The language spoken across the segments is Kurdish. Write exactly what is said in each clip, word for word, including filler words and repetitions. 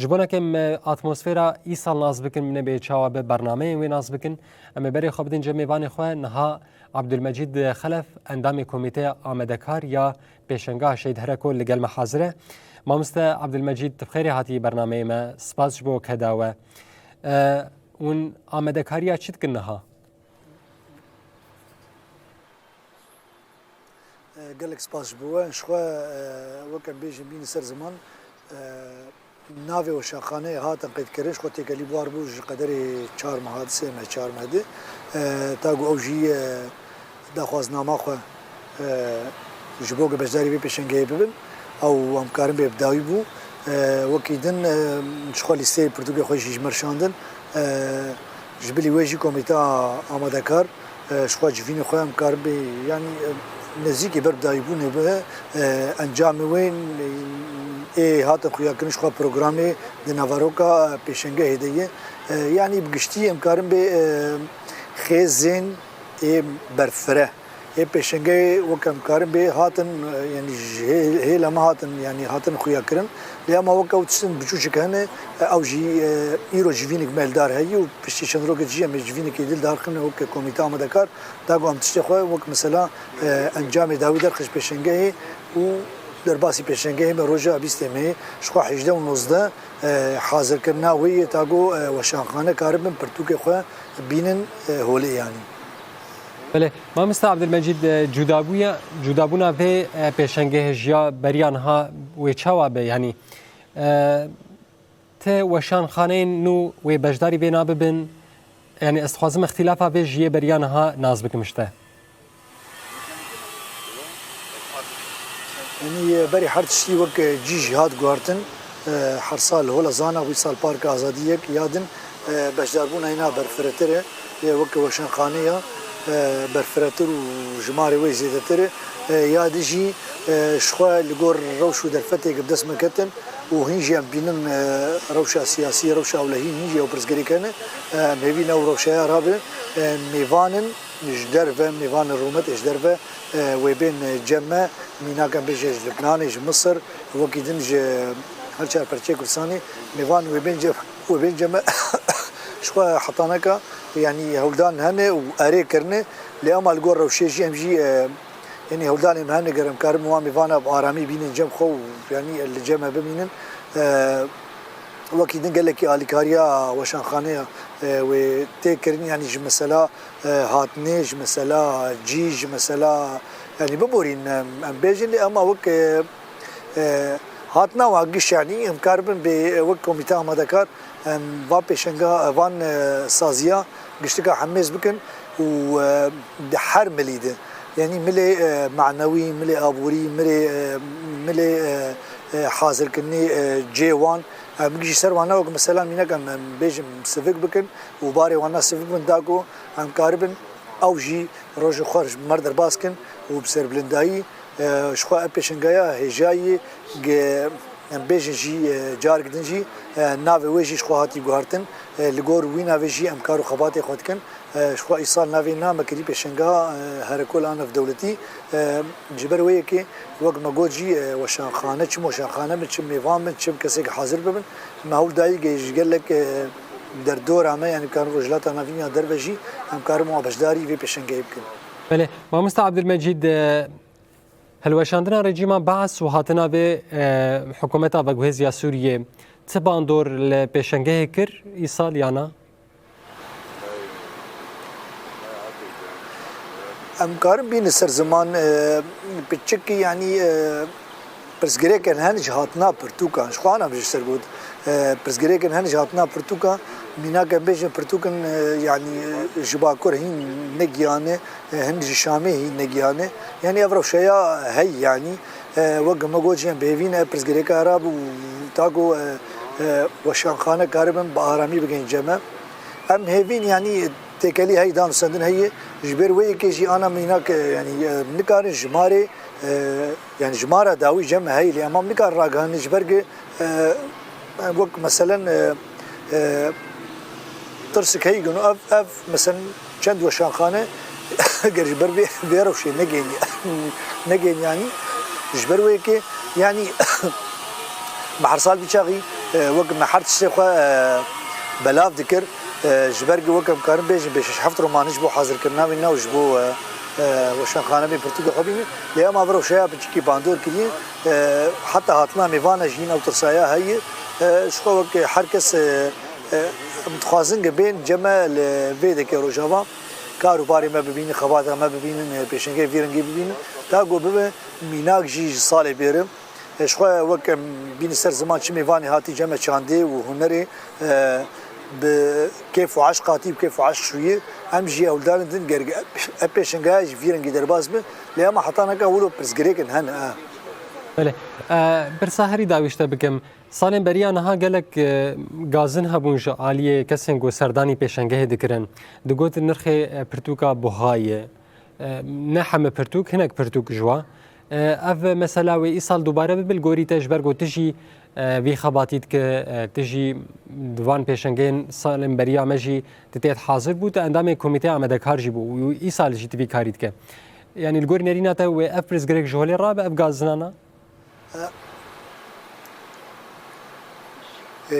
Ji bona ke em atmosfera îsal nas bikin, min ê bê çawa bi bernameyên wê nas bikin, em ê berê xwe bidin cem mêvanê xwe. Niha Abdulmecîd Xelef, endamê Komîteya Amadekar ya Pêşengeha Şehîd Hereko, li gel me hazir e. Mamoste Abdulmecîd, tu bi xêrê hatî bernameyê me. Spas ji bo keda we. E, hûn amadekariya çi dikin niha? E, gelek spas ji bo we. Ji xwe, e, wek em bêjin bîne ser ziman, e, navê weşanxaneyê hatin qeydkirin, ji xwe têkelî bi war bû ji qederê çar meha di, sê meh, çar meh di. E, ta ku ew jî, e, daxwaznama xwe, e, ji bo ku beşdarî vê pêşengehê bibin, ew em karin bê bi dawî bû. E, wekî din, e, ji xwe lîsteyê pirtûkê xwe jî ji me re şandin. E, ji bilî wê jî Komîteya Amadekar, e, ji xwe civînê xwe em karin bê, yanî, e, nêzîkî ber bi dawîbûnê be, e, encamê wê, e, ê hatin xuyakirin ji xwe programê di naveroka, e, pêşengehê de ye. E, yanî bi giştî em karin bê, e, xêzên ê berfire. Ê pêşengehê wek em karin bê hatin, e, yanî ji hê-, hêla me hatin, yanî hatin xuyakirin. Lê ema wek ew tiştin biçûçik hene, e, ew jî, e, îro civînek me li dar heye û piştî çend rokê jî em ê civînekê dî li dar xine wek komîte amadekar, da ku em tiştê xwe wek mesela, e, encamê dawî derxin ji pêşengehê û derbasî pêşengehê me roja bîstê mehê ji xwe hejdeh û nozdeh, e, hazirkirina wê yê ta ku, e, weşanxane karibin pirtûkê xwe bînin, e, holê yanî. Belê, mamoste Abdulmecîd, e, cudabûya, cudabûna vê, e, pêşengehê ji ya beriya niha wê çawa be? Yanî, e, ti weşanxaneyên nû wê beşdarî vê nabibin? Yanî ez dixwazim îxtîlafa vê ji yê beriya niha nas bikim ji te. Yanî, e, berî her tiştî wek, e, cî jî hat guhartin, e, her sal li Holezana, wî sal Parka Azadî yek, ya din, e, beşdarbûna hîna berfiretir e, e, wek weşanxaneya, e, berfiretir û jimarê wê zêdetir e. E, ya din jî, e, ji xwe li gor rewş û derfetê bi dest me ketin û hîn jî em bînin, e, rewşa siyasî, rewşa ewlehî hîn jî ew pirsgirêk hene. E, em hêvî ne ew rewşeya rabe, e, mêvan in ji derve, mêvanê rûmet ê ji derve, e, wê bên, e, cem me, mînak em bêje ji Libnanê, ji Misir, wekî din ji her çar perçeyê Kurdistanê, mêvan wê bên cem, wê bên cem me, ji xwe hetaneka, yanî hewldan hene û erê kirine, lê ema li gor rewşê jî em jî, e, yanî hewldanê me hene, ger em karin wan mêvana bi aramî bînin cem xwe û yanî li cem me bimînin, e, wekî din gelekî alîkariya weşanxaneya, e, wê tê kirin, yanî ji mesela, e, hatinê, ji mesela cî, ji mesela, yanî biborîn em, em bêjin, lê ema wek, e, e, hatina wan giş, yanî em karibin bê, e, wek komîte amadekar, em van pêşenga, van, e, saziya giştika hemêz bikin û, e, di her milî de, yanî milê, e, manewî, milê aborî, milê, e, milê, e, e, hazirkirinê, e, cê wan, em gişî ser wan ne wek mesela mînak em, em bêjim sivik bikin û barê wan ne sivik bin da ku em karibin ew jî rojê xwe ji me re derbas kin û bi serbilindayî, e, ji xwe ev pêşengaya hêjayî ge-, em bêjin jî, e, carek din jî, e, navê wê jî ji xwe hatî guhartin. E, li gor wî navê jî em kar û xebatê xwe dikin. E, ji xwe îsal navê na me kirî pêşengeha, e, Herekola Navdewletî. E, ji ber wê yekê wek me got jî, e, weşanxane, çi weşanxane bin, çi mêvan bin, çi kesek hazir bibin. Me hewl dayî ge ji gelek, e, derdora me, yanî bikarin Rojhilata Navîn ya derve jî em karin wan beşdarî vê pêşengehê bikin. Belê, mamoste Abdulmecîd, e, hilweşandina rejîma Baas û hatina vê, e, hikûmeta veguhêz ya Sûriyê ti bandor li pêşengehê kir îsal ya na? Em karin bîne ser ziman, e, piçikî, yanî, e, pirsgirêkên hene ji hatina pirtûkan, ji xwe ana ji ser got, e, pirsgirêkên hene ji hatina pirtûkan, mînak em bêjin pirtûkin, e, yanî, e, ji Bakur hîn negiyane, e, hin ji Şamê hîn negiyane. Yanî ev rewşeya heyî, yanî, e, wek me got jî em bi hêvî ne ev pirsgirêka Arab û ta ku, e, e, weşanxane karibin bi aramî bigihên cem me. Em hêvîn, yanî têkelî heyî, danûsendin heye, ji ber wê yekê jî ana mînak, e, yanî, e, nikarin jimarê, e, yanî jimara dawî cem me heyî, lê em nikarin ragihanin ji ber ku, e, wek meselen, e, e, tirsik heyî gino ev, ev meselen çend weşanxane ger ji ber vê, vê rewşê negên, negên yanî ji ber wê yekê yanî me her sal vî çaxî E, wek me her tiştê xwe, e, belav dikir, e, ji ber ku wek em karin bêjin bê şeş heft romanî ji bo hazirkirina wî ne û ji bo, e, e, weşanxane bê pirtûkê xwe bînin. Lê ema vir rewşeya biçîkî bandor kiriye, e, heta hatina mêvana jî yîn ew tirsaya heye. E, ji xwe wek her kes, e, e, em dixwazin ku bên cem me li vê dekê Rojava kar û barê me bibînin, xebata me bibînin, e, pêşengê vî rengî bibînin. Ta ku bibe mînak jî ji salê bêrin. E, ji xwe wek em bînin ser ziman çi mêvanê hatî cem me çandê û hunerê, e, bi kêf û eşq hatî, bi kêf û eşq şûyî, em jî hewldanê din ger ev pêşengaya jî vî rengî derbas bi. Lê ema heta neka wilo pirsgirêkin hene, e. Belê. E, pirsa herî dawî ji te bikim. Salên beriya niha gelek, e, gazin hebûn ji aliyê kesên ku serdanî pêşengehê dikirin. Digotin nirxê, e, pirtûka buha ye. E, ne heme pirtûk, hinek pirtûk ji wa. E, ev mesela wê îsal dubare bibe li gorî te, ji ber ku tu jî, e, vî xebatî dike, e, tu jî di van pêşengehên salên beriya me jî tu tê hazir bû, tu endamê komîteya amadekar jî bû û îsal jî tu vî karî dike. Yanî li gorî nerîna te wê ev pirsgirêk ji holê rabe, ev gazinana? E,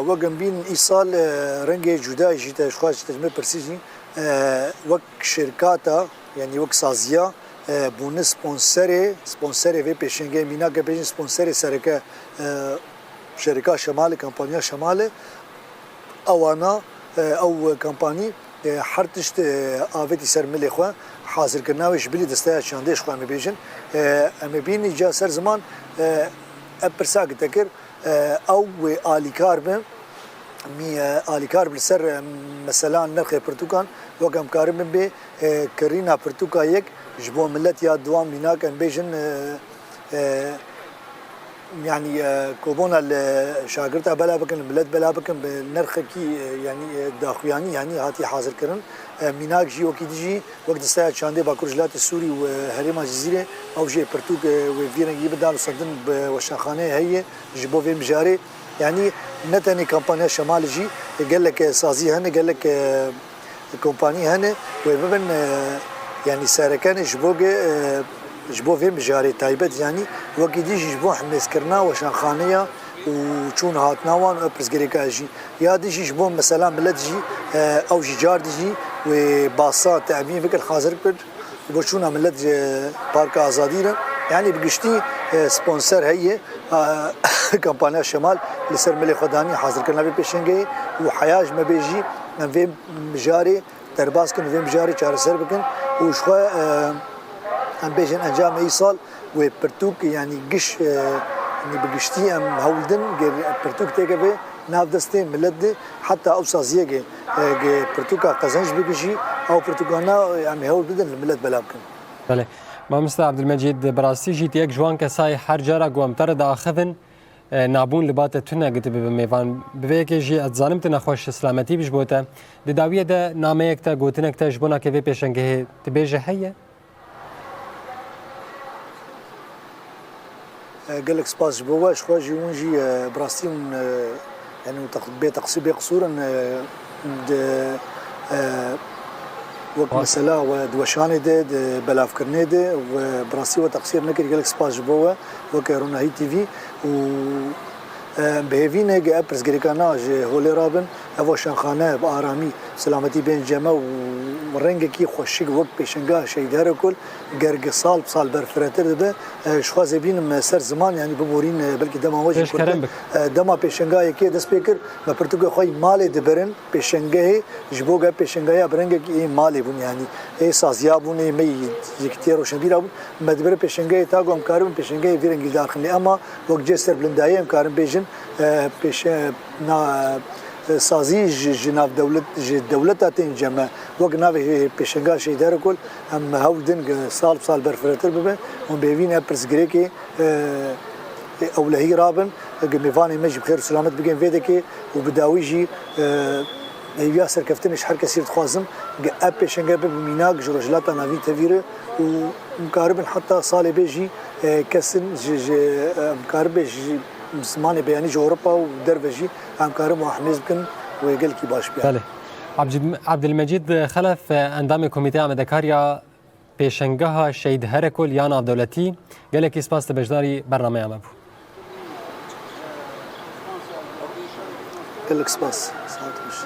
wek em bînin îsal, e, rengê cuda jî te ji xwe ji te ji me pirsî jî, e, wek şirkata, yanî wek saziya, e, bûne sponserê, sponserê vê pêşengê mînake bêjin sponserê sereke, e, şerika Şemalê, kampanya Şemalê. Ewana, e, ew kampanî, e, her tişt, e, avêtî ser milê xwe, hazirkirina wê ji bilî desteya çandê ji xwe em ê bêjin. E, em ê bînî ca ser ziman, e, ev pirsa ki te kir, e, ew wê alîkar bi, mî, e, alîkar bi li ser, e, mesela nirxê pirtûkan, wek em karibin bê, e, kirîna pirtûka yek ji bo milet ya di wan mînak em bêjin, e, e, yanî, e, kobona li şagirta bela bikin, li milet bela bikin, bi nirxekî, e, yanî, e, daxuyanî, yanî hatî hazirkirin. E, mînak jî wekî dijî, wek desteya çandê Bakur Jilatê Sûrî û, e, herêma Cizîrê, ew jî ê pirtûk, e, wê vî rengî bidan û sendin bi weşanxaneyê heye ji bo vê mijarê. Yanî ne tenê kampanya Şemalê jî, e, gelek, e, sazî hene, gelek, e, kompanî hene wê bibin, e, yanî sereke ne ji bo ge, e, ji bo vê mijarê taybet, yanî wekî dî jî ji bo hemêzkirina weşanxaneya û çûn hatina wan û ev pirsgirêka jî. Ya dî jî ji bo mesela milet jî, e, ew jî car dî jî wê basa te'mîn bikir, hazir bikir ji bo çûna milet ji Parka Azadî re. Yanî bi giştî, e, sponser heye, e, kampanya Şemal li ser milê xwe danî hazirkirina vê pêşengehê û heya ji me bê jî em vê mijarê derbas kin û vê mijarê çareser bikin û ji xwe, e, em bêjin encamê îsal wê pirtûk, yanî giş, e, yanî bi giştî em hewl din, ger pirtûk têkeve nav destê milet de, heta ew saziyeke, e, ge pirtûka qezenc bike jî, ew pirtûkana, e, em hewl bidin li milet bela bikin. Belê. Mamoste Abdulmecîd, bi rastî jî tu yek ji wan kesayê her cara ku em te re diaxivin, e, nabûn li ba te tune gitibî bi mêvan. Bi vê yekê jî ez dizanim tu nexweş, silametî bi ji bo te. Di dawiyê de nameyek te, gotinek te ji bona ke vê pêşengehê tu bêje heye? E, gelek spas ji bo we. Ji xwe jî hûn jî, e, bi rastî hûn, e, yanî hûn teq-, bê teqsî-, bê qisûr in, e, di, e, wek Baş. Mesela we di weşanê de, di belavkirinê de we bi rastî we teqsîr nekir. Gelek spas ji bo we weke Ronahî T V û, e, em bi hêvî ne ge ev pirsgirêkana ji holê rabin, ev weşanxane bi aramî, silametî bên cem me û rengekî xweşik wek pêşenga Şehîd Herekol ger ge sal bi sal berfiretir dibe. E, ji xwe zê bînim ser ziman, yanî biborîn, e, belkî dema we jî Pêş kerem kurtir. Bik. E, dema pêşenga yekê dest pê kir, me pirtûkê xwe yî malê dibirin pêşengehê, ji bo ge pêşengaya bi rengekî ê malê bûn, yanî ê saziya bûn, ê me yî yekîtiya roşenbîra bûn. Me dibire pêşengehê ta ku em karibin pêşengehê vî rengî darxin. Lê ema wek cê serbilindayê em karin bêjin, e, pêşe-, na, e, sazî ji, ji nav dewlet, ji dewleta tên cem me. Wek navê pêşenga Şehîd Herekol em hewl din ge sal bi sal berfiretir bibe. Hûn bêvîn ev pirsgirêkê, e, ewlehî rabin, ge mêvanê me jî bi xêr û selamet bigên vê dekê û bi dawî jî, e, hêviya serkeftinê ji her kesî dixwazim, ge ev pêşenge bibe mînak ji Rojhilata Navîn tevî re û em karibin heta salê bê jî, e, kesin ji, ji, em karibe ji Mislimanê be, yanî ji Ewropa û derve jî em karin wan hemêz bikin û gelkî baş biya. Belê. Abdil-, Abdilmecîd Xelef, e, endamê Komîteya Amadekariya Pêşengeha Şehîd Herekol ya Navdewletî, gelekî spas te beşdarî bernameya me bû. Gelek spas. Saet xweş.